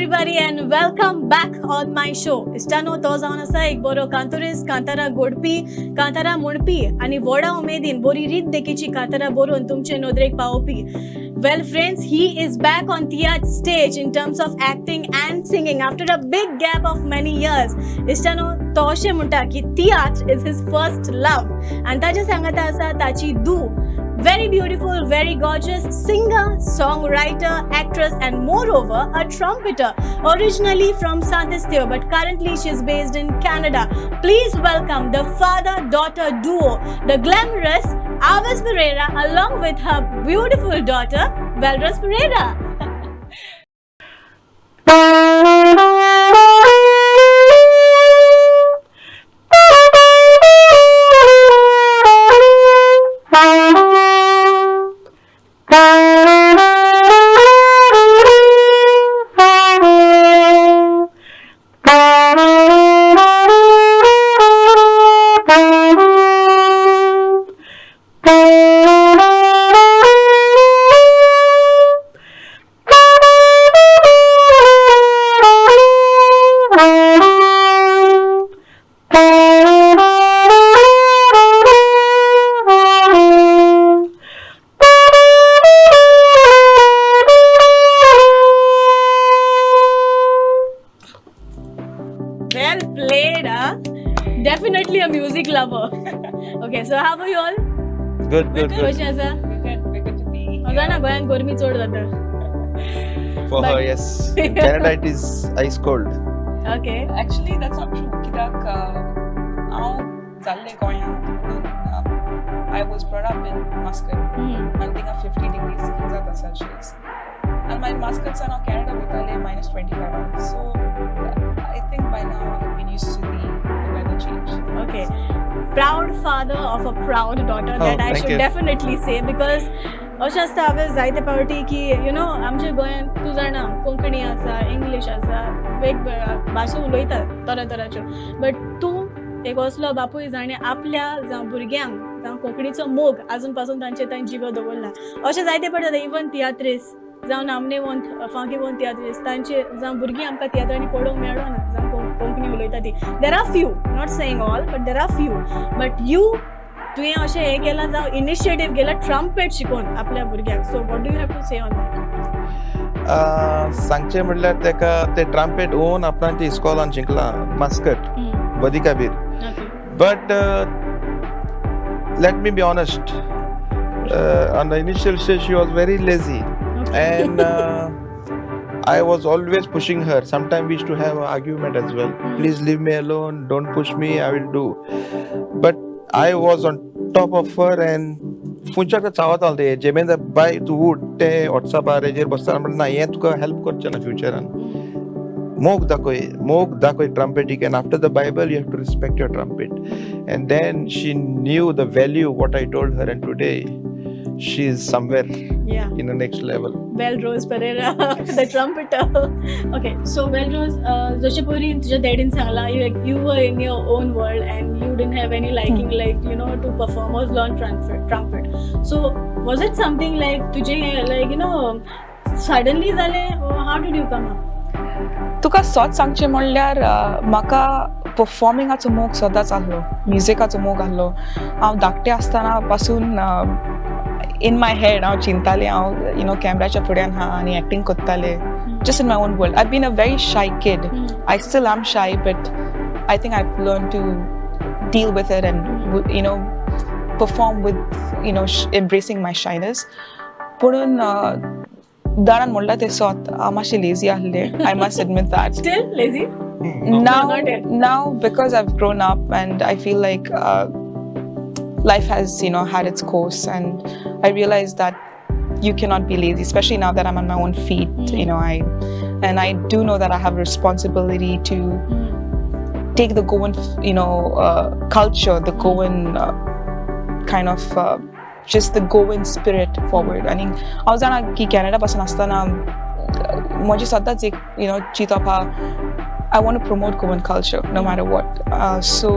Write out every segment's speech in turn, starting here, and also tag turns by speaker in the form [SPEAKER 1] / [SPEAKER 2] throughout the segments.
[SPEAKER 1] Everybody and welcome back on my show. इश्टानो, तो जावन आसा एक बरो कांतुरिस्ट, कांतारा गोडपी, कांतारा म्हणपी आनी व्हडा उमेदीन बरी रीत देखीची कांतारा बरोवन तुमचे नदरेक पावोवपी. Well friends, he is back on tiatr stage in terms of acting and singing after a big gap of many years. इश्टानो, तो अशें म्हणटा की tiatr is his first love आनी ताच्या सांगाता आसा ताची धूव, very beautiful, very gorgeous singer, songwriter, actress, and moreover, a trumpeter. Originally from Sant'Esteo, but currently she is based in Canada. Please welcome the father daughter duo, the glamorous Aves Pereira, along with her beautiful daughter, Velrose Pereira. Well played, huh? Definitely a music lover. Okay, so how are you all?
[SPEAKER 2] Good, good, good.
[SPEAKER 1] कशें आसा?
[SPEAKER 3] We're good. We're good to be here.
[SPEAKER 1] जाणा, गोंयांत गरमी चड जाता.
[SPEAKER 2] For her, yes. In Canada, it is ice cold.
[SPEAKER 1] Okay.
[SPEAKER 3] Actually, that's not true. कित्याक हांव जाल्लें गोंयांत, पूण I was brought up in Muscat आनी थिंगा 50 डिग्रीज जाता सेल्सियस आनी मागीर मस्कट सान हांव कॅनडा वयतालें -25. So I think by now I been used to the weather change.
[SPEAKER 1] Okay. Proud father of a proud daughter,
[SPEAKER 2] Oh,
[SPEAKER 1] that I
[SPEAKER 2] thank
[SPEAKER 1] should
[SPEAKER 2] you.
[SPEAKER 1] Definitely say, because अशें आसता हांवें जायते फावटी की you know आमच्या गोंयांत, तूं जाणा, कोंकणी आसा, इंग्लीश आसा, वेगवेगळ्या भाशा उलयतात तरातराच्यो, बट तूं एक असलो बापूय जाणें आपल्या जावं भुरग्यांक जावं कोंकणीचो मोग आजून पासून तांचे तांणी जिवो दवरला. अशें जायते पडटा, इवन तियात्रीस जावं नामनेवंत फांकीवंत तियात्रीस तांचे जावं भुरगीं आमकां तियात्रांनी पळोवंक मेळना जावं कोंकणी उलयता ती. There are few, not saying all, but there are few. But you, तुवें अशें हें केलां, जावं इनिशिएटीव केलां ट्रम्पेट शिकोवन आपल्या भुरग्याक. So what do you have to say on that?
[SPEAKER 2] सांगचें म्हणल्यार तेका ते ट्राम्पेट ओन आपणाच्या इस्कॉलान शिकला, mascot बदिकाबीर.
[SPEAKER 1] Okay.
[SPEAKER 2] But let me be honest, on the initial stage she was very lazy and I was always pushing her. Sometimes we used to have an argument as well. "Please leave me alone, don't push me, I will do." But I was on top of her and फुंच्याक चावतालो ते जेमेन बाय तूं उठ, ते वॉट्सॅपार हेजेर बसता म्हणटा, ना, हें तुका हेल्प करचें ना फ्युचरान. मोग दाखय, मोग दाखय ट्रम्पेटीक, and after the Bible you have to respect your trumpet. And then she knew the value what I told her, and today she is somewhere in the next level.
[SPEAKER 1] Velrose Pereira, the trumpeter. Okay, so Velrose, जशें पयलीं तुज्या डॅडीन सांगलां, you were in your own world and you didn't have any liking like to perform or learn trumpet. So was it something like तुजें like suddenly जालें or how did you come up?
[SPEAKER 3] तुका सत सांगचें म्हणल्यार म्हाका परफॉर्मिंगाचो मोग सदांच आहलो, म्युजिकाचो मोग आहलो. हांव धाकटें आसतना पासून इन my head हांव चिंतालें, हांव you know कॅमराच्या फुड्यान आहा आनी एक्टींग करतालें, just in my own world. I been a very shy kid. I still am shy, but I think I've learned to deal with it and perform with embracing my shyness. पुणून दारान म्हणल्यार तें सत, हांव मातशें lazy आहलें. I must admit that.
[SPEAKER 1] Still lazy?
[SPEAKER 3] Now,
[SPEAKER 1] Not yet.
[SPEAKER 3] Now because I've grown up and I feel like life has had its course, and I realize that you cannot be lazy, especially now that I'm on my own feet. I do know that I have a responsibility to take the Goan culture, the Goan kind of just the Goan spirit forward. आनी हांव जाणा की Canada पासून आसतना म्हजें सदांच एक you know चिंतप आहा, I want to promote Goan culture no matter what. So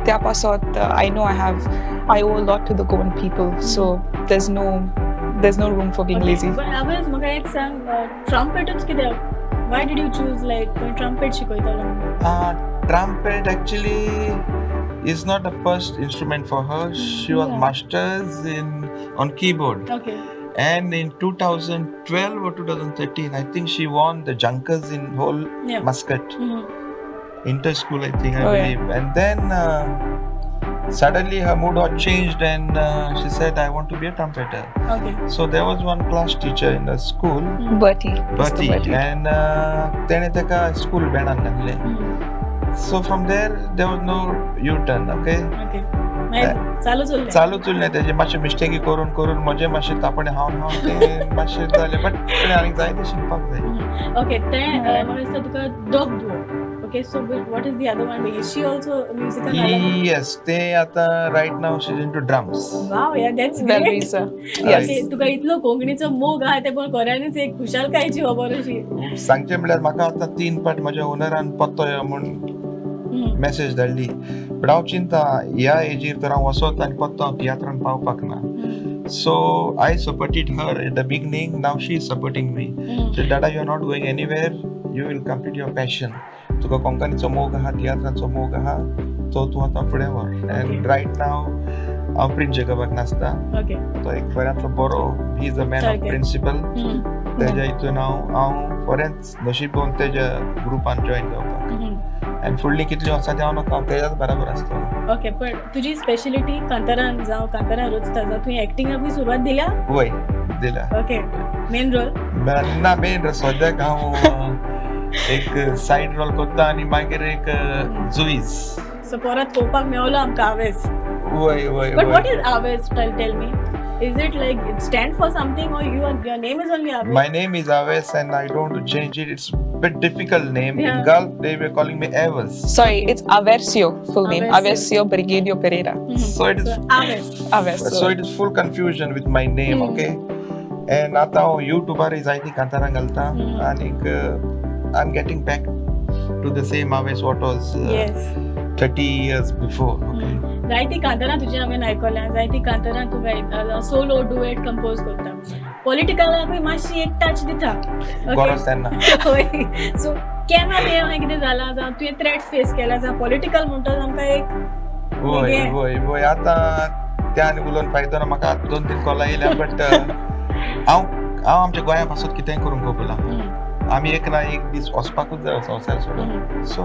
[SPEAKER 3] त्या पासत I know I owe a lot to the Goan people. So there's no room for being lazy.
[SPEAKER 1] But आवाज, म्हाका एक सांग, ट्रम्पेटूच कित्याक? Why did you choose like trumpet शिकयतलो?
[SPEAKER 2] Trumpet actually is not the first instrument for her. She was masters in on keyboard. And in 2012 or 2013, I think she won the Junkers in whole Muscat. Inter school, I think, I believe. And then suddenly her mood got changed and she said, "I want to be a trumpeter." So there was one class teacher in the school,
[SPEAKER 3] Bertie. Mr.
[SPEAKER 2] Bertie,
[SPEAKER 3] Bertie.
[SPEAKER 2] And तेणे ताका school बँडान घातलें. So from there, there was no U-turn, okay?
[SPEAKER 1] Okay, मागीर चालूच उरलें.
[SPEAKER 2] चालूच उरलें. तेजे मातशे मिस्टेकी करून करून म्हजे मातशें तापणे हावन हावन ते मातशें जालें, बट तेणें आनीक जायते शिकपाक जाय.
[SPEAKER 1] ओके, तें म्हाका दिसता तुका दोग दुवो. Okay, so what is the other one? Is she also musical?
[SPEAKER 2] Yes, ते आतां right now she into drums.
[SPEAKER 1] Wow, yeah, that's great.
[SPEAKER 3] Valrisa. Yes.
[SPEAKER 1] Okay, तुका इतलो कोंकणीचो मोग आहा ते पण खऱ्यांनीच एक खुशालकायेची खबर अशी.
[SPEAKER 2] सांगचें म्हणल्यार म्हाका आतां तीन पाट म्हज्या ओनरान पत्तो यो म्हूण मॅसेज धाडली, बट हांव चिंता ह्या एजीर तर हांव वचत आनी पत्तो हांव तियात्रान पावपाक ना. So I supported her at the beginning. Now she is supporting me. So, "Dada, you are not going anywhere. You will complete your passion. तुका कोंकणीचो मोग आहा, तियात्राचो मोग आहा, तो तूं आतां फुडें व्हर." अँड रायट नाव हांव प्रिन्स जेकबाक नाचता. तो एक बऱ्यांतलो बरो, he is a man of principle. तेज्या हितून हांव हांव बरेंच नशीब तेज्या ग्रुपान जॉयन जावपाक. आनी फुडलीं कितलीं वर्सां तें हांव नाका, हांव तेज्याच बराबर आसतलो.
[SPEAKER 1] ओके, पण तुजी स्पेशलिटी कांतारान जावं कांतारान रचता जावं, तुवें एक्टिंगाकूय सुरवात दिल्या?
[SPEAKER 2] वय, दिल्या.
[SPEAKER 1] Okay, main role?
[SPEAKER 2] ना, मेन सद्याक हांव एक सायड रोल करता आनी मागीर एक जुईज.
[SPEAKER 1] सो परत पळोवपाक मेवलो आमकां आवेस.
[SPEAKER 2] वय वय.
[SPEAKER 1] But what is Aves? Tell me. Is it like it stand for something or your name is only Aves?
[SPEAKER 2] My name is Aves and I don't want to change it. It's a bit difficult name. In Gulf, they were calling me Aves.
[SPEAKER 3] Sorry, it's Aversio, full name.
[SPEAKER 1] Aversio.
[SPEAKER 3] Aversio Brigadio Pereira.
[SPEAKER 2] So it is
[SPEAKER 1] So, Aves.
[SPEAKER 3] Aversio.
[SPEAKER 2] So it is full confusion with my name, okay? And आता हांव युट्यूबार जायती कांतारां घालता आनीक I am getting back to the same Aves what was 30 years before, okay?
[SPEAKER 1] जायती कांतारां तुजी हांवें आयकल्या, जायती कांतारां तूं गायता, सोलो, डुएट कंपोज करता, पॉलिटिकलाकूय मातशी एक टच दिता.
[SPEAKER 2] गरज तेन्ना.
[SPEAKER 1] हय, सो केन्ना तें मागीर कितें जालां जावं तुवें थ्रेट फेस केला जावं पॉलिटिकल म्हणटा आमकां एक
[SPEAKER 2] वय.
[SPEAKER 1] वेगळें.
[SPEAKER 2] वय वय, आतां त्या आनी उलोवन फायदो ना. म्हाका आतां दोन तीन कॉलां येयल्या, बट हांव हांव आमच्या गोंया पासत कितेंय करूंक कबूल. आमी एक ना एक दीस वचपाकूच जाय संवसार सोडून, so.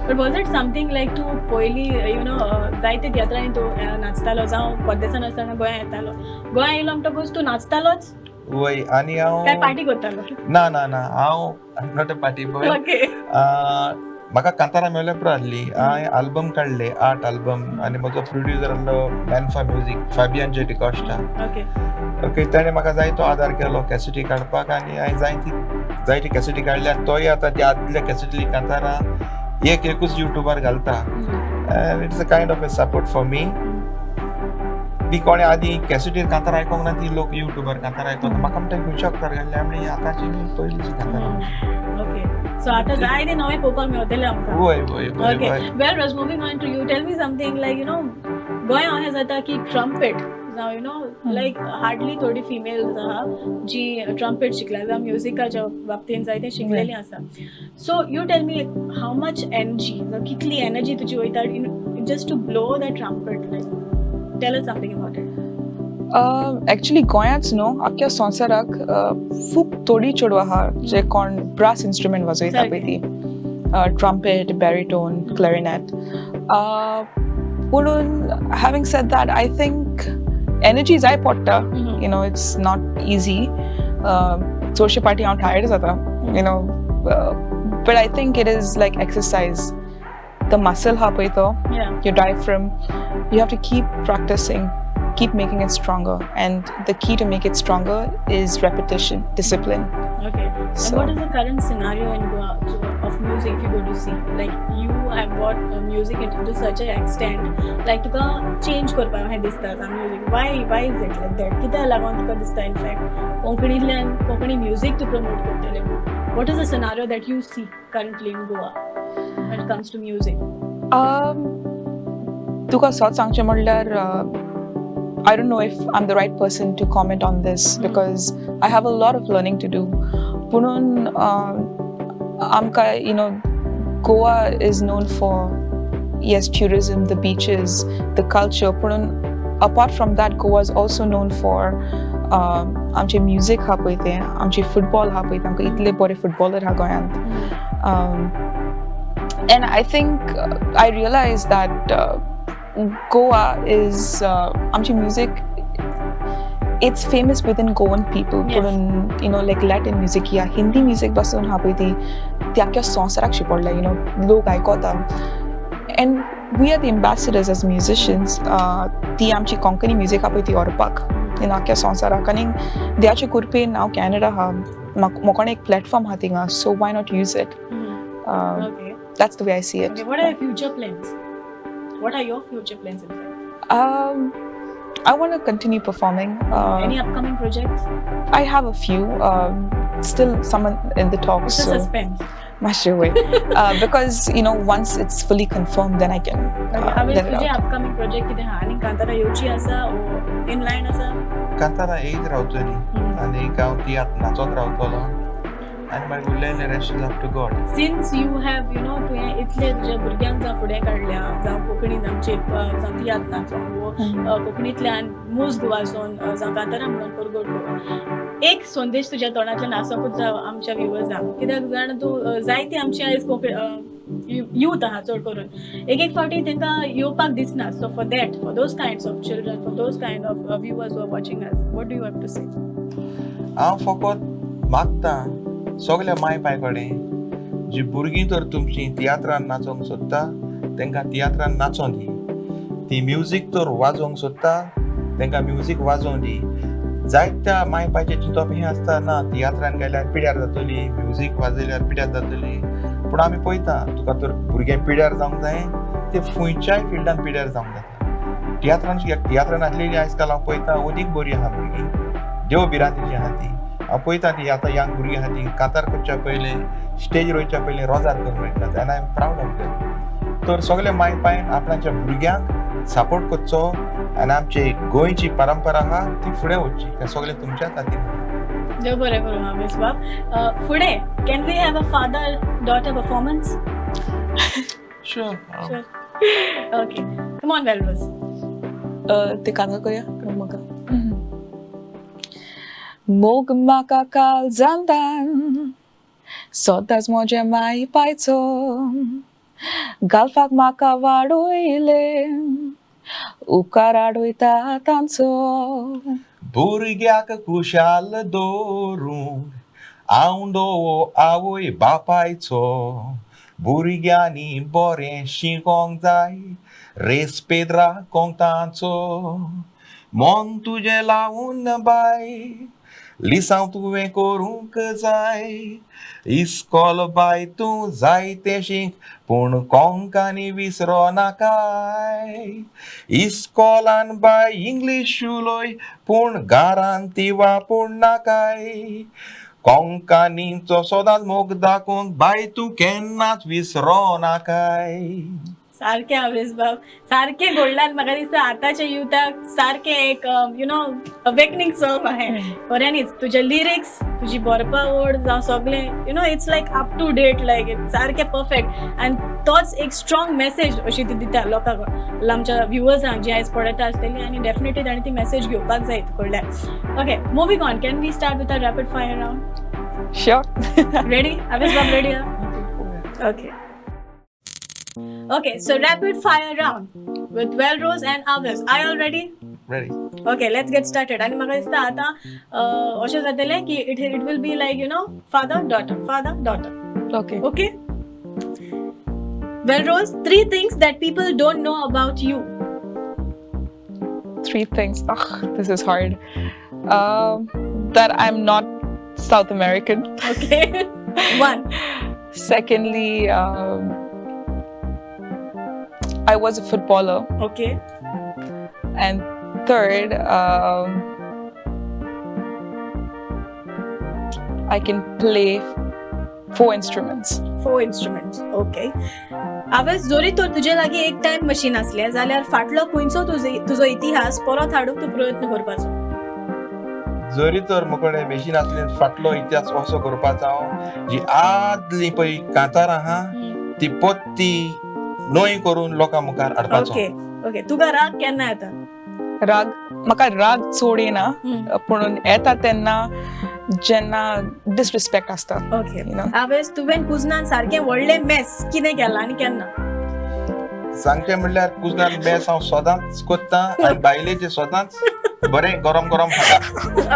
[SPEAKER 1] But was it something like तूं पयलीं you know जायते तियात्रांनी तूं नाचतालो जावं परदेसान आसतना गोंया येतालो, गोंया येयलो म्हणटकूच तूं नाचतालोच?
[SPEAKER 2] वय, आनी हांव
[SPEAKER 1] काय पार्टी करतालो?
[SPEAKER 2] ना ना ना, हांव not a party boy. म्हाका कांतारां मेळ्ळ्या पुरो आहली. हांवें आल्बम काडले, आठ आल्बम, आनी म्हजो प्रोड्युसर आहलो मॅनफा म्युजीक, फाबियन जे डिकॉस्टा. ओके, ताणें म्हाका जायतो आदार केलो कॅसेटी काडपाक आनी हांवें जायती जायती कॅसेटी काडली आनी तोय आतां त्या आदल्या कॅसेटी कांतारां एक एकूच युट्यूबार घालता and it's a kind of a support for me. ती कोणें आदीं कॅसेटीर कांतारां आयकोंक ना, ती लोक युट्यूबार कांतारां आयकता. म्हाका म्हणटा, खंयच्या वखदार घातल्या? आमी आतांची पयलींची कांतारां.
[SPEAKER 1] ओके, सो आतां जायते नवे पळोवपाक मेवतले आमकां.
[SPEAKER 2] वय वय वय.
[SPEAKER 1] Okay.
[SPEAKER 2] वय.
[SPEAKER 1] Well, Raj, moving on to you, tell me something like, Goa अशें जाता की ट्रम्पेट जावं you know like hardly थोडी फिमेल्स आहा जी ट्रम्पेट शिकल्या जावं म्युजिकाच्या बाबतीन जायते शिकलेली आसा. So you tell me how much energy जावं कितली एनर्जी तुजी वयता just to blow the trumpet? Like, tell us something about it.
[SPEAKER 3] Actually गोंयांत न्हू, आख्ख्या संवसाराक खूब थोडी चेडवां आहा जे कोण ब्रास इन्स्ट्रुमेंट वाजयता पळय, ती ट्रम्पेट, बॅरिटोन, क्लॅरिनेट. पुणून having said that, I think energy जाय पडटा. It's not easy. चडशे पाटी हांव टायर्ड जाता, but I think it is like exercise. The muscle हा पळय तो your diaphragm, you have to keep practicing, keep making it stronger, and the key to make it stronger is repetition, discipline.
[SPEAKER 1] Okay. And
[SPEAKER 3] So
[SPEAKER 1] what is the current scenario in Goa of music if you go to see? Like, you have brought music into such an extent, like तुका change करपाक अशें दिसता आतां music. Why is it like that? कित्याक लागून तुका दिसता in fact कोंकणींतल्यान कोंकणी म्युजीक तूं प्रमोट करतलें म्हणून? What is the scenario that you see currently in Goa when it comes to music?
[SPEAKER 3] तुका सत सांगचें म्हणल्यार, I don't know if I'm the right person to comment on this because I have a lot of learning to do. पुणून आमकां Goa is known for, yes, tourism, the beaches, the culture. पूण apart from that, Goa is also known for आमचे music आहा पळय तें, आमचे football आहा पळय, आमकां इतले बरे फुटबॉलर आहा गोंयांत. And I think I realize that Goa is आमची music, it's famous within Goan people. पूण like Latin music या हिंदी म्युजीक पासून आहा पळय ती, ती आख्ख्या संवसाराक शिंपडल्या, लोक आयकोता and we are the ambassadors as musicians, ती आमची कोंकणी म्युजीक आहा पळय ती व्हरपाक आख्ख्या संवसाराक. आनी देवाचे कृपेन हांव कॅनडा आहा, म्हाका एक प्लॅटफॉर्म आहा थिंगा, so why not use it? That's the way I see it.
[SPEAKER 1] Okay, what are your future plans? What are your future plans, in fact?
[SPEAKER 3] I want to continue performing.
[SPEAKER 1] Any upcoming projects?
[SPEAKER 3] I have a few. Still some in the talks.
[SPEAKER 1] It's a
[SPEAKER 3] So
[SPEAKER 1] suspense.
[SPEAKER 3] मातशें वय. Because once it's fully confirmed, then I can
[SPEAKER 1] हांवें
[SPEAKER 3] let it
[SPEAKER 1] तुजे
[SPEAKER 3] out.
[SPEAKER 1] Upcoming project कितें आहा आनी कांतारा येवची आसा ओ इन लायन आसा?
[SPEAKER 2] कांतारा येयत रावतली आनी हांव तियात्र नाचत रावतलो आनी मागीर उरलेलें rest is up to God.
[SPEAKER 1] Since you have तुवें इतले तुज्या भुरग्यांक जावं फुडें काडल्या, जावं कोंकणीन आमची जावं तियात्र नाचोन वो कोंकणींतल्यान मुज्ग वाजोवन, जावं कांतारां म्हणून परगट करून, एक संदेश तुज्या तोंडांतल्यान आसोंकूच जाय आमच्या व्युवर्सांक. कित्याक जाणा तूं, जायती आमची आयज कोंकणी यूथ आहा, चड करून एक एक फावटी तांकां येवपाक दिसना. So for that, for those kinds of children, for those kind of viewers who are watching us, what do you have to say?
[SPEAKER 2] हांव फकत मागता सगल्या माय पाय कडेन, जी भुरगीं तर तुमची तियात्रान नाचोंक सोदता, तांकां तियात्रान नाचों दी. ती म्युजीक तर वाजोवंक सोदता, तांकां म्युजीक वाजोवं दी. जायत्या माय पायचें चिंतप हें आसता, ना तियात्रान गेल्यार पिड्यार जातली, म्युजीक वाजयल्यार पिड्यार जातली. पूण आमी पळयता, तुका तर भुरगें पिड्यार जावंक जाय, ते खंयच्याय फिल्डान पिड्यार जावंक जाता. तियात्रान तियात्रान आसलेली आयज काल हांव पळयता अदीक बरी आहा भुरगीं, देव भिरांतीची आहा ती. हांव पळयता ती आतां यंग भुरगीं आहा ती कांतार करच्या पयलीं, स्टेजीर वयच्या पयलीं रोजार करून वयतात आनी I am proud of that. तर सगळे माय पायन आपणाच्या भुरग्यांक सपोर्ट करचो आनी आमची गोंयची परंपरा आहा ती फुडें वचची, तें सगळें तुमच्याच हातीन आहा.
[SPEAKER 1] देव बरें करूं हावेस बाब. फुडें can we have a father daughter performance?
[SPEAKER 2] Sure.
[SPEAKER 1] Sure. Okay, come on, Velrose.
[SPEAKER 3] ते कांतार करूया म्हाका. मोग म्हाका काल जाल्ल्यान सदांच म्हज्या माय पायचो, घालपाक म्हाका वाडयले, उपकार आडयता तांचो.
[SPEAKER 2] भुरग्याक खुशाल दवरूंक आवंडो आवय बापायचो. भुरग्यांनी बरें शिकोंक जाय, रेस्पेद राखोंक तांचो. मन तुजें लावन बाय, लिसांव तुवें करूंक जाय. इस्कोल बाय तूं जायतें शीक, पूण कोंकणी विसरो नाकाय. इस्कोलान बाय इंग्लीश उलय, पूण घरान ती वापूर नाकाय. कोंकणीचो सदांच मोग दाखोवंक बाय तूं केन्नाच विसरो नाकाय.
[SPEAKER 1] सारकें हावेस बाब, सारकें गोल्डान. म्हाका दिसता आतांच्या युथाक सारकें एक you know awakening song आहे खऱ्यांनीच. तुजे लिरिक्स, तुजी बरपावळ जावं सगळें, it's like up to date, like सारकें परफेक्ट. आनी तोच एक स्ट्रॉंग मेसेज अशी ती दिता लोकांक, आमच्या व्युवर्सांक जी आयज पळयता आसतली आनी डेफिनेटली ताणें ती मेसेज घेवपाक जाय कडल्यान. Okay, moving on, can we start with a rapid fire round?
[SPEAKER 3] Sure.
[SPEAKER 1] Ready? हावेस बाब ready? Okay, so rapid fire round with Velrose and Aves. Are you all ready?
[SPEAKER 2] Ready.
[SPEAKER 1] Okay, let's get started. आणि म्हाका दिसता आतां अशें जातलें की it will be like father daughter, father daughter.
[SPEAKER 3] Okay.
[SPEAKER 1] Okay. Velrose, three things that people don't know about you.
[SPEAKER 3] Three things. Ugh, this is hard. That I'm not South American.
[SPEAKER 1] Okay. One.
[SPEAKER 3] Secondly, I was a footballer.
[SPEAKER 1] Okay.
[SPEAKER 3] And third, I can play four instruments.
[SPEAKER 1] Four instruments. Okay. हांवें जरी तर तुजे लागीं एक time machine आसलें जाल्यार फाटलो खंयचो तुजो इतिहास परत हाडूंक तूं प्रयत्न करपाचो?
[SPEAKER 2] जरी तर म्हकडे बेशीन आसली फाटलो इतिहास असो करपाचो हांव जी आदली पळय कांतारां आहा ती पोत्ती नवी करून लोकां मुखार हाडपाचो.
[SPEAKER 1] ओके ओके, तुका राग केन्ना येता?
[SPEAKER 3] राग, म्हाका राग चड येना, पूण येता तेन्ना जेन्ना डिसरिस्पेक्ट आसता.
[SPEAKER 1] ओके.
[SPEAKER 3] You know.
[SPEAKER 1] हांवें तुवें कुजनान सारकें व्हडलें मेस कितें केलां आनी केन्ना?
[SPEAKER 2] सांगचें म्हणल्यार कुजनान बेस हांव सदांच कोत्ता आनी बायलेचें सदांच बरें गरम गरम खाता.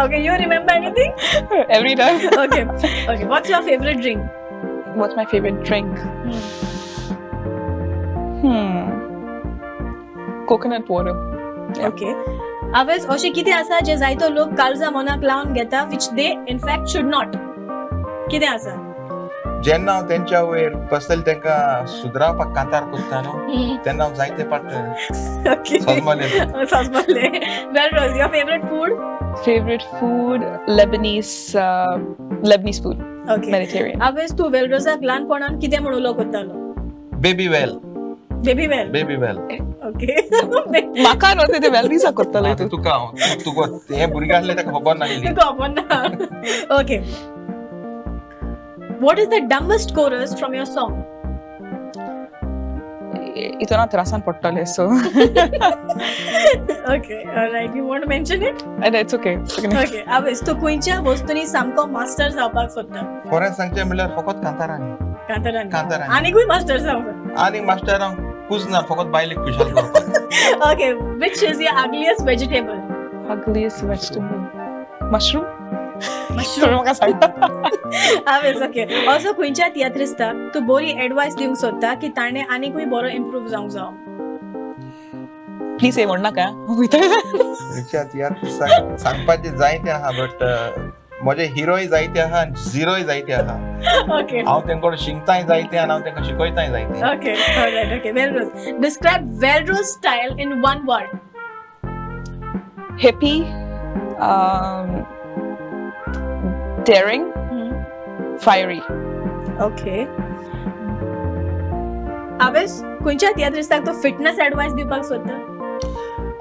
[SPEAKER 1] Okay, you remember anything?
[SPEAKER 3] Every time.
[SPEAKER 1] Okay okay, what's your favourite drink?
[SPEAKER 3] What's my favourite drink? Coconut water.
[SPEAKER 1] Okay. हांवें अशें कितें आसा जें जायतो लोक काळजा मनाक लावन घेता, which they in fact should not? कितें आसा?
[SPEAKER 2] जेन्ना हांव तेंच्या वयर पर्सनली तांकां सुदरावपाक कांतार कोत्ता न्हू तेन्ना हांव जायते पाट
[SPEAKER 1] okay,
[SPEAKER 2] सजमले.
[SPEAKER 1] सजमले. Well Rose, your favourite food?
[SPEAKER 3] Favourite food, Lebanese food.
[SPEAKER 1] Okay.
[SPEAKER 3] Mediterranean.
[SPEAKER 1] हांवें तूं वेलरोजाक ल्हानपणान कितें म्हूण उलो करतालो?
[SPEAKER 2] Baby well.
[SPEAKER 1] Baby well.
[SPEAKER 2] Baby well.
[SPEAKER 1] Okay.
[SPEAKER 3] म्हाका न्हू ते वेलरीजा करताले तूं.
[SPEAKER 2] तुका हांव तुका हें भुरगें आसलें ताका खबर नासली.
[SPEAKER 1] तुका खबर ना. Okay, what is the dumbest chorus from your song?
[SPEAKER 3] इतून हांव त्रासान पडटलें so.
[SPEAKER 1] Okay, alright, you want to mention it?
[SPEAKER 3] It's okay.
[SPEAKER 1] Okay. आवयस, तूं खंयच्या वस्तूंनी सामको मास्टर जावपाक सोदता?
[SPEAKER 2] खरें सांगचें म्हणल्यार फकत कांतारांनी.
[SPEAKER 1] कांतारांनी?
[SPEAKER 2] कांतारांनी.
[SPEAKER 1] आनीकूय मास्टर जावपाक?
[SPEAKER 2] आनी मास्टर हांव कुजना, फकत बायलेक खुशाल करपाक.
[SPEAKER 1] Okay, which is your ugliest vegetable?
[SPEAKER 3] Ugliest vegetable, mushroom.
[SPEAKER 1] Mushroom.
[SPEAKER 3] म्हाका सांगता.
[SPEAKER 1] आवयस, ओके, असो खंयच्या तियात्रिस्ताक तूं बरी एडवायस दिवंक सोदता की ताणें आनीकूय बरो इम्प्रूव जावंक जावो?
[SPEAKER 3] प्लीज हे म्हणनाका.
[SPEAKER 2] खंयच्या तियात्र सांगपाचें जायते आहा, बट म्हजे हिरोय जायते आहा आनी झिरोय जायते आहा.
[SPEAKER 1] ओके.
[SPEAKER 2] हांव तेंकडे शिकताय जायते आनी हांव तेंकां शिकयताय जायते.
[SPEAKER 1] Okay, alright, okay. Velrose, describe Velrose style in one word.
[SPEAKER 3] Happy, daring, fiery.
[SPEAKER 1] Okay. हांवें खंयच्या तियात्रिस्ताक तूं फिटनस एडवायस दिवपाक सोदता?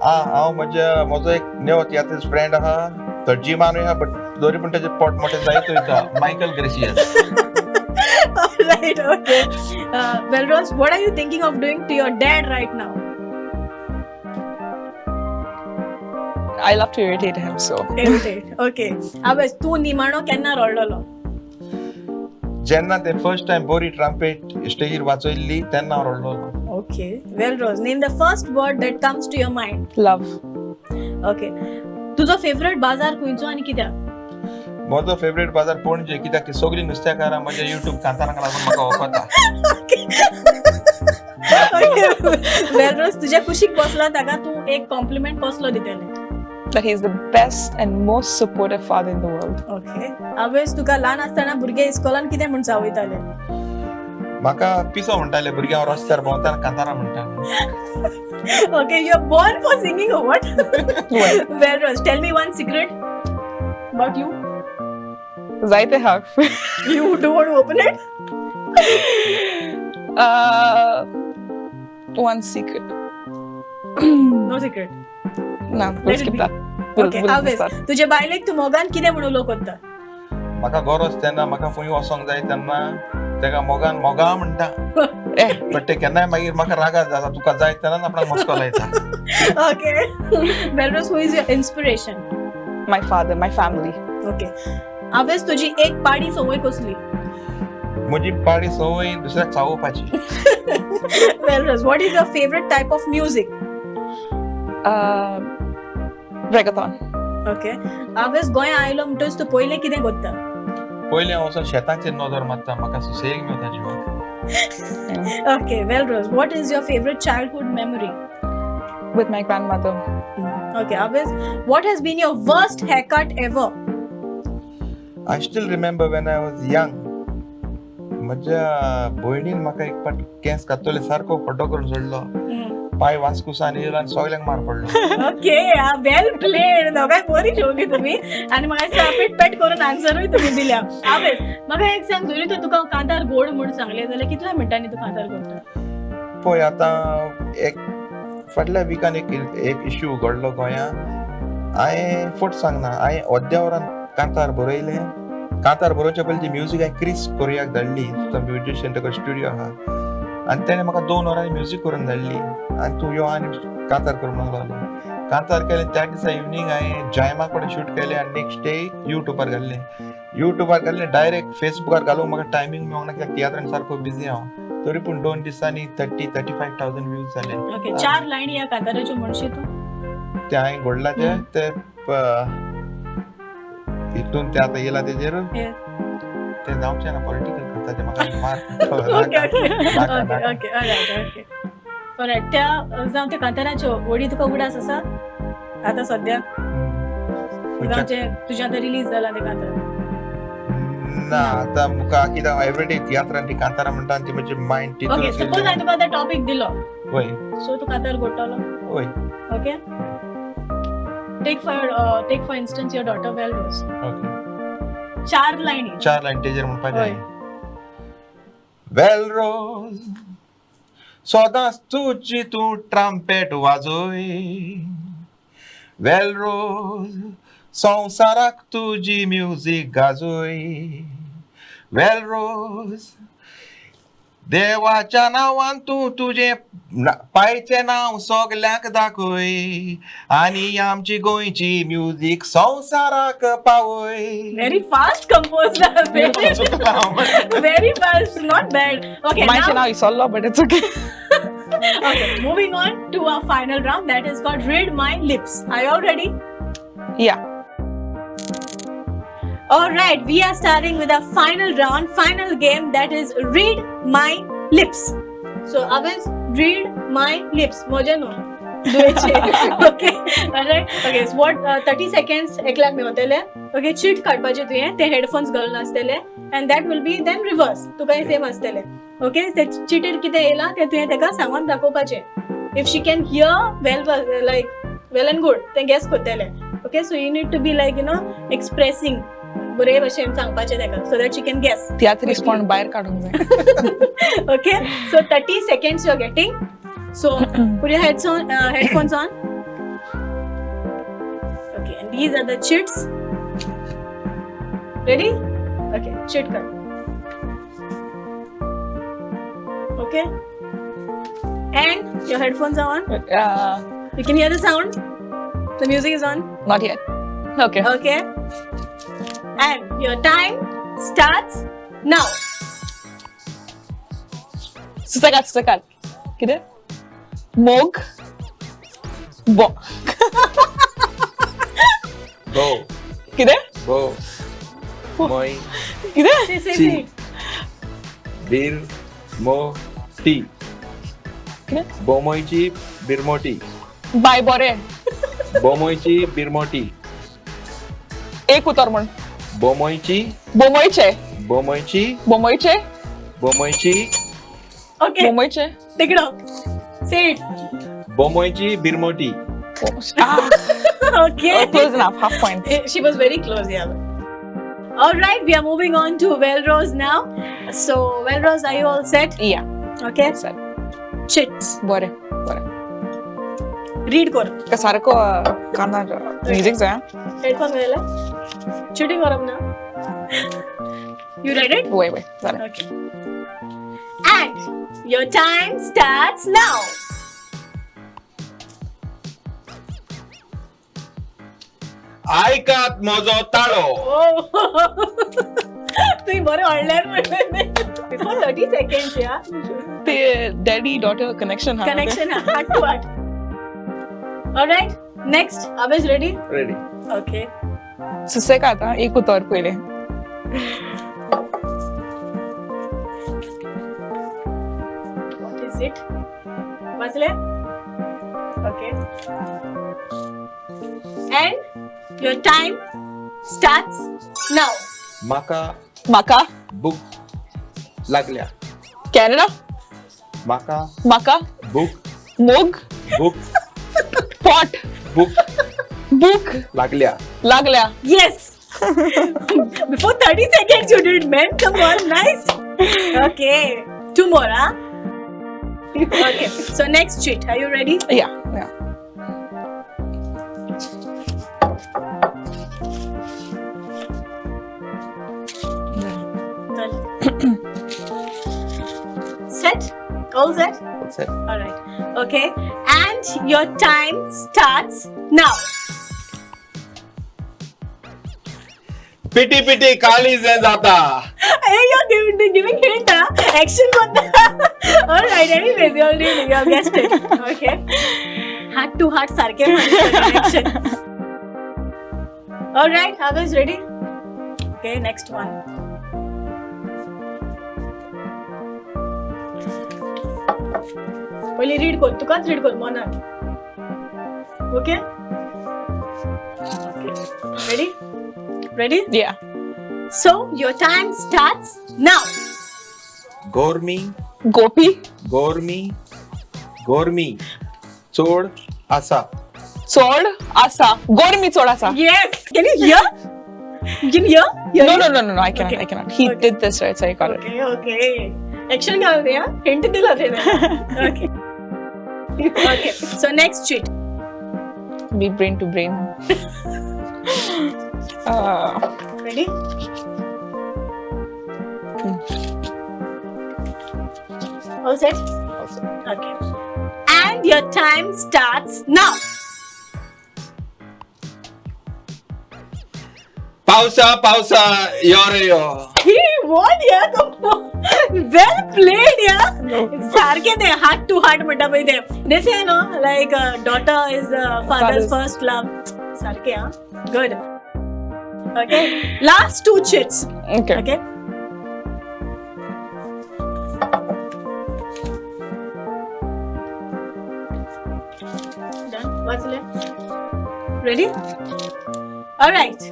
[SPEAKER 2] हांव म्हज्या म्हजो एक न्हू तियात्रिस्ट फ्रेंड आहा, तो जिमानूय आहा, बट तरी पूण तेजें पोट मोठें जायत वयता, Michael Gracias.
[SPEAKER 1] Alright, okay. Velrose, what are you thinking of doing to your dad right now?
[SPEAKER 3] I love to irritate him, so.
[SPEAKER 1] Irritate. Okay. आवयस, तूं निमाणो केन्ना रडलेलो?
[SPEAKER 2] जेन्ना ते फर्स्ट टायम बोरी ट्रम्पेट स्टेजीर वाजयल्ली तेन्ना हांव रडलोलो.
[SPEAKER 1] Okay. Velrose, name the first word that comes to your mind.
[SPEAKER 3] Love.
[SPEAKER 1] Okay. तुजो फेवरेट बाजार खंयचो आनी कित्याक?
[SPEAKER 2] म्हजो फेवरेट बाजार पणजे, कित्याक ती सगळीं नुस्तेकारां म्हज्या युट्यूब कांतारांक लागून म्हाका वळखता.
[SPEAKER 1] वेलरोज, तुज्या कुशीक बसला ताका तूं एक कॉम्प्लिमेंट कसलो दितलें?
[SPEAKER 3] That he is the best and most supportive father in the world.
[SPEAKER 1] Okay. आवयस, तुका ल्हान आसतना भुरगे इस्कॉलान कितें म्हूण चावयताले?
[SPEAKER 2] म्हाका पिसो म्हणटाले भुरगे, हांव रस्त्यार भोंवतना कांतारां म्हणटा.
[SPEAKER 1] Okay, you are born for singing or what? Velrose, tell me one secret about you.
[SPEAKER 3] जायते हा.
[SPEAKER 1] You don't want to open it?
[SPEAKER 3] One secret.
[SPEAKER 1] No secret.
[SPEAKER 3] No, we'll
[SPEAKER 1] Let it
[SPEAKER 3] skip
[SPEAKER 1] be.
[SPEAKER 3] that. We'll,
[SPEAKER 1] Okay,
[SPEAKER 3] we'll miss
[SPEAKER 1] आवयस,
[SPEAKER 3] that.
[SPEAKER 1] तुजे बायलेक तूं मोगान कितें म्हणून उलो करता?
[SPEAKER 2] म्हाका गरज तेन्ना, म्हाका खंय वचोंक जाय तेन्ना तेका मोगान मोगा म्हणटा, बट ते केन्नाय मागीर म्हाका रागार जाता, तुका जाय तेन्नाच आपणाक मस्को लायता.
[SPEAKER 1] Okay. Velrose, who is your inspiration?
[SPEAKER 3] My father, my family.
[SPEAKER 1] Okay. आवयस, तुजी एक पाडी संवय कसली?
[SPEAKER 2] म्हजी पाडी संवय दुसऱ्याक चावोवपाची.
[SPEAKER 1] Velrose, what is your favourite type of music?
[SPEAKER 3] Reggaeton.
[SPEAKER 1] Okay. आवयस, गोंया आयलो म्हणटच तूं पयलें कितें करता?
[SPEAKER 2] पयलें हांव वचोन शेताचेर नदर मारता, म्हाका सुसेग मेळटा जिवाक.
[SPEAKER 1] Okay. Velrose, what is your favourite childhood memory?
[SPEAKER 3] With my grandmother.
[SPEAKER 1] Okay. आवयस, what has been your worst haircut ever?
[SPEAKER 2] I still remember when I was young, म्हज्या भयणीन म्हाका एक पाट केंस कातले सारको फटो करून सोडलो, पांय वास्कुसान येयलो आनी सगल्यांक मार पडलो.
[SPEAKER 1] ओके, वेल प्लेड. दोगांय बरी जेवली तुमी आनी म्हाका दिसता पेट करून आन्सरूय तुमी दिल्या. आवयस, म्हाका एक सांग, जरी तर तुका कांतार गोड म्हूण सांगलें जाल्यार कितल्या मिनटांनी तूं कांतार करता?
[SPEAKER 2] पळय, आतां एक फाटल्या विकान एक एक इश्यू घडलो गोंयांत. हांवें फट सांगना, हांवें अर्द्या वरान कांतार बरयलें. कांतार बरोवच्या पयलीं ती म्युजीक हांवें क्रिस कोरियाक धाडली. तो म्युजिशियन, ताका स्टुडियो आहा, आनी तेणें म्हाका 2 वरांनी म्युजीक करून धाडली. आनी तूं यो आनी कांतार कर म्हणूंक लागलो. कांतार केलें त्या दिसा इवनींग हांवें जायमा कडेन शूट केलें आनी नेक्स्ट डे युट्यूबार घाल्लें. युट्यूबार घाल्लें, डायरेक्ट फेसबुकार घालूंक म्हाका टायमींग मेळोंक ना, कित्याक तियात्रान सारको बिजी हांव. तरी पूण 2 दिसांनी 30-35,000 व्यूज जाले.
[SPEAKER 1] ओके, 4 लायनी ह्या कांताराच्यो म्हणशी तूं?
[SPEAKER 2] ते हांवें घडला ते ते हितून ते आतां येयला तेजेर ते जावचें ना, पॉलिटिकल करता ते, म्हाका मार.
[SPEAKER 1] Okay okay okay okay alright okay alright. त्या जावं त्या कांताराच्यो ओडी तुका उगडास आसा आतां सद्या? जावं जे तुज्या आतां रिलीज जाला ते कांतार?
[SPEAKER 2] ना, आतां म्हाका कित्याक एवरीडे तियात्रान ती कांतारां म्हणटा आनी ती म्हजी मायंड.
[SPEAKER 1] ओके, सपोज हांवें तुका आतां टॉपीक दिलो,
[SPEAKER 2] वय,
[SPEAKER 1] सो तूं कांतार घोडटलो?
[SPEAKER 2] वय.
[SPEAKER 1] Okay, take for instance your daughter Val Rose.
[SPEAKER 2] Okay.
[SPEAKER 1] 4 लायनी.
[SPEAKER 2] 4 लायन तेजेर म्हणपाचें. वेल रोज, सदांच तुजी तूं ट्राम्पेट वाजोय. वेल रोज, संवसाराक तुजी म्युजीक गाजोय. वेल रोज, देवाच्या नांवान तूं तुजें पायचें नांव सगल्यांक दाखय आनी आमची गोंयची म्युजीक संवसाराक पावय.
[SPEAKER 1] Very fast compose, very fast, not bad. Okay,
[SPEAKER 3] मातशें नांव विसरलो, but it's okay.
[SPEAKER 1] Okay, moving on to our final round, that is called Read My Lips. Are you all ready?
[SPEAKER 3] Yeah.
[SPEAKER 1] All right, we are starting with our final round, final game, that is Read My Lips. So, Aves, read my lips. Moja no. दुवेचे. Okay. All right. Okay, so what 30 seconds एकल्याक मेवतले. Okay, chit काडपाचे तुवें, ते headphones घालून आसतले and that will be then reverse. तुका same आसतले. Okay, ते चिटीर कितें येयलां तें तुवें ताका सांगून दाखोवपाचें. If she can hear well, like well and good, तें गेस करतलें. Okay, so you need to be like, you know, expressing बरे भशेन सांगपाचें ताका, so that she can guess.
[SPEAKER 3] तियात्रिस्टपण भायर काडूंक जाय.
[SPEAKER 1] Okay, so 30 seconds you are getting. So put your headphones on. Okay, and these are the chits. Ready? Okay, chit cut. Okay, and your headphones are on. You can hear the sound. The music is on.
[SPEAKER 3] Not yet. Okay.
[SPEAKER 1] Okay. And your time starts now.
[SPEAKER 3] सुसकात सुसकात कितें? मोग बो
[SPEAKER 2] बो
[SPEAKER 3] कितें?
[SPEAKER 2] बो मोय
[SPEAKER 3] कितें?
[SPEAKER 1] See, see, see.
[SPEAKER 2] Bir मो T.
[SPEAKER 3] कितें?
[SPEAKER 2] बोमोयची बिरमोटी.
[SPEAKER 3] बाय बोरे.
[SPEAKER 2] बोमोयची बिरमोटी.
[SPEAKER 3] एक उतर म्हण.
[SPEAKER 2] बोमोयची.
[SPEAKER 3] बोमोयचे.
[SPEAKER 2] बोमोयची.
[SPEAKER 3] बोमोयचे.
[SPEAKER 2] बोमोयची.
[SPEAKER 1] Okay.
[SPEAKER 3] बोमोयचे.
[SPEAKER 1] Take it off. Say it.
[SPEAKER 2] बोमोयची बिरमोटी.
[SPEAKER 1] Okay.
[SPEAKER 3] Close enough, half point.
[SPEAKER 1] She was very close, yeah. All right, we are moving on to Velrose now. So, Velrose, are you all set?
[SPEAKER 3] Yeah.
[SPEAKER 1] Okay.
[SPEAKER 3] Set.
[SPEAKER 1] Chits.
[SPEAKER 3] बरें बरें.
[SPEAKER 1] Read कर.
[SPEAKER 3] सारको कानार music जाय.
[SPEAKER 1] Headphone घायला. Cheating करप ना. You read it?
[SPEAKER 3] वय वय जालें.
[SPEAKER 1] Okay. And your time starts now.
[SPEAKER 2] आयकात म्हजो ताळो.
[SPEAKER 1] तुवें बरें व्हडल्यान म्हणलें. Before 30 seconds, yeah.
[SPEAKER 3] ते daddy daughter connection.
[SPEAKER 1] Connection, heart to heart. All right. Next, Avesh, ready?
[SPEAKER 2] Ready.
[SPEAKER 1] Okay.
[SPEAKER 3] सुसेगाद आं, एक उतर पयलें.
[SPEAKER 1] What is it? वाचलें? Okay. And your time starts now.
[SPEAKER 2] म्हाका
[SPEAKER 3] म्हाका
[SPEAKER 2] भूक लागल्या.
[SPEAKER 3] कॅनडा.
[SPEAKER 2] म्हाका
[SPEAKER 3] म्हाका
[SPEAKER 2] भूक
[SPEAKER 3] मोग
[SPEAKER 2] भूक
[SPEAKER 3] पोट
[SPEAKER 2] भूक
[SPEAKER 3] बूक
[SPEAKER 2] लागल्या.
[SPEAKER 3] लागल्या.
[SPEAKER 1] Yes. Before 30 seconds you did, man. Come on, nice. Okay. 2 more, huh? Okay. So next chit. Are you ready?
[SPEAKER 3] Yeah, yeah.
[SPEAKER 1] All set?
[SPEAKER 2] All set.
[SPEAKER 1] All right. Okay. And your time starts now.
[SPEAKER 2] पिटी पिटी काळीज हें जाता.
[SPEAKER 1] Hey, you're giving hint, huh? Action करता. All right. Anyways, you already you have guessed it. Okay. Heart to heart सारखे action. All right. Others ready? Okay. Next one. पयली read कर, तुकाच read कर मनान. Okay okay, ready ready?
[SPEAKER 3] Yeah.
[SPEAKER 1] So your time starts now.
[SPEAKER 2] गोरमी.
[SPEAKER 3] गोपी.
[SPEAKER 2] गोरमी गोरमी चोड आसा.
[SPEAKER 3] चोड आसा, गोरमी चोड आसा.
[SPEAKER 1] Yes. Can you hear? You can hear? Hear
[SPEAKER 3] No,
[SPEAKER 1] it?
[SPEAKER 3] no, I cannot.
[SPEAKER 1] Okay.
[SPEAKER 3] I cannot. He
[SPEAKER 1] Okay.
[SPEAKER 3] did this right, so I got it.
[SPEAKER 1] Okay, okay. Action घालून दे, hint दिला त्याने. Okay. Okay. So next chit.
[SPEAKER 3] Be brain to brain.
[SPEAKER 1] Ready? All set?
[SPEAKER 2] All set.
[SPEAKER 1] Okay. And your time starts now.
[SPEAKER 2] पावसा पावसा यो रे यो.
[SPEAKER 1] He won, yeah. Well played, yeah. सारखे ते हार्ट टू हार्ट म्हणटा पळय ते. They say no, like daughter is father's
[SPEAKER 3] Father's.
[SPEAKER 1] First love. सारखे हा. Good. Okay. Last two chits.
[SPEAKER 3] Okay.
[SPEAKER 1] Okay. Done. वाचले? Ready? All right.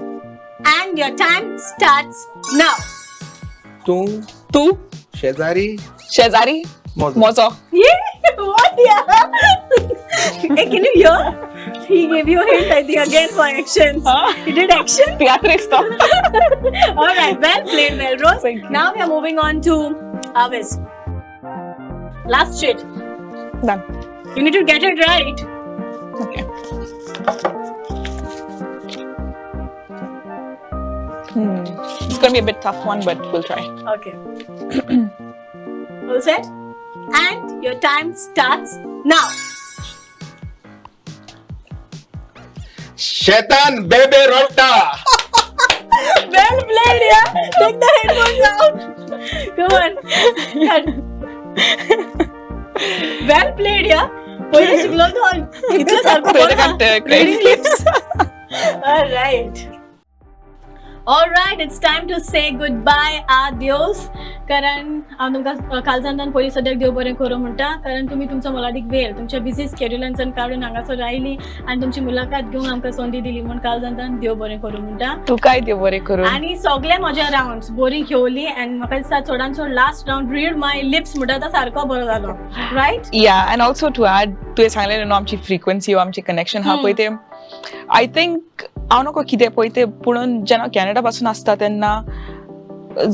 [SPEAKER 1] And your time starts now.
[SPEAKER 2] तूं
[SPEAKER 3] तू
[SPEAKER 2] शेजारी
[SPEAKER 3] शेजारी
[SPEAKER 2] mojo.
[SPEAKER 3] Mojo.
[SPEAKER 1] Yeah, what? Yeah. Hey, can you hear? He gave you a hint, I think, again for actions.
[SPEAKER 3] Huh?
[SPEAKER 1] He did action.
[SPEAKER 3] तियात्रिस्त.
[SPEAKER 1] All right, well played, Melrose.
[SPEAKER 3] Thank you.
[SPEAKER 1] Now we are moving on to Avis. Last chit.
[SPEAKER 3] Done.
[SPEAKER 1] You need to get it right.
[SPEAKER 3] Okay. It's gonna be a bit tough one, but we'll try.
[SPEAKER 1] Okay. All set? And your time starts now.
[SPEAKER 2] शेतान बेबे रोट्टा.
[SPEAKER 1] Well played, yeah. Take the headphones out. Come on. Cut. Well played, yeah. पहिले शिकलो तो इतलं सारखं
[SPEAKER 3] पहिले
[SPEAKER 1] बोल ना.
[SPEAKER 3] काडटे.
[SPEAKER 1] Reading lips. All right. All right, it's time to say goodbye, adios. कारण हांव तुमकां कालसांतान पयलीं सद्याक देव बरें करूं म्हणटा, कारण तुमी तुमचो मोलादीक वेळ तुमच्या बिजी स्केड्युलांच्यान काडून हांगासर आयली आनी तुमची मुलाखत घेवंक आमकां संदी दिली म्हूण कालसांतान देव बरें करूं म्हणटा.
[SPEAKER 3] तुकाय देव बरें करूं.
[SPEAKER 1] आनी सगळे म्हजे रावंड्स बरी खेळली आनी म्हाका दिसता चडान चड last round read my lips म्हणटा तो सारको बरो जालो, right?
[SPEAKER 3] Yeah, and also to add, तुवें सांगलें न्हू आमची फ्रिक्वन्सी वा आमची कनेक्शन हा पळय ते, I think हांव नको कितें पळय ते, पुणून जेन्ना कॅनडा पासून आसता तेन्ना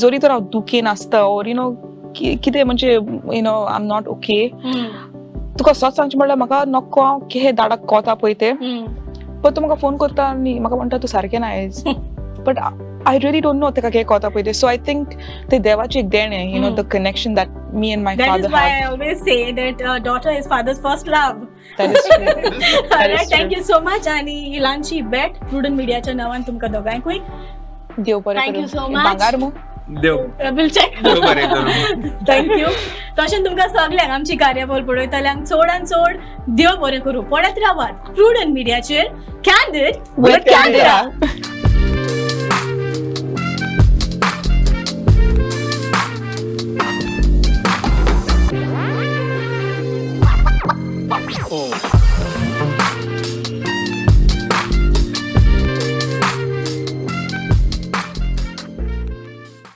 [SPEAKER 3] जरी तर हांव दुखेन आसता ओर you know कितें म्हणजे you know I am not okay, तुका सत सांगचें म्हणल्यार म्हाका नको हांव कितें दाडाक कोता पळय ते, पण तूं म्हाका फोन करता आनी म्हाका म्हणटा तूं सारकें ना आयज, but I really don't know ताका कितें कोता पळय ते. सो I think ते देवाचें एक देणें, you know, the connection that me and my
[SPEAKER 1] That is
[SPEAKER 3] father
[SPEAKER 1] why
[SPEAKER 3] have.
[SPEAKER 1] I always say that daughter is father's first love.
[SPEAKER 3] That is true. That
[SPEAKER 1] Alright,
[SPEAKER 3] is true.
[SPEAKER 1] thank you so much. आणि ही ल्हानशी भेट prudent मिडियाच्या नावान तुमकां दोगांयकूय
[SPEAKER 3] देव बरें
[SPEAKER 1] Thank you
[SPEAKER 3] करूं.
[SPEAKER 1] so much.
[SPEAKER 3] भांगार मू.
[SPEAKER 2] देव
[SPEAKER 1] We'll check.
[SPEAKER 2] देव बरें करूं.
[SPEAKER 1] Thank you. तशें तुमकां सगल्यांक आमची कार्यावळ पळयतल्यांक चडान चड देव बरें करूं. पळयत रावात प्रुडंट मिडियाचेर कॅन्डीड
[SPEAKER 3] With Candida.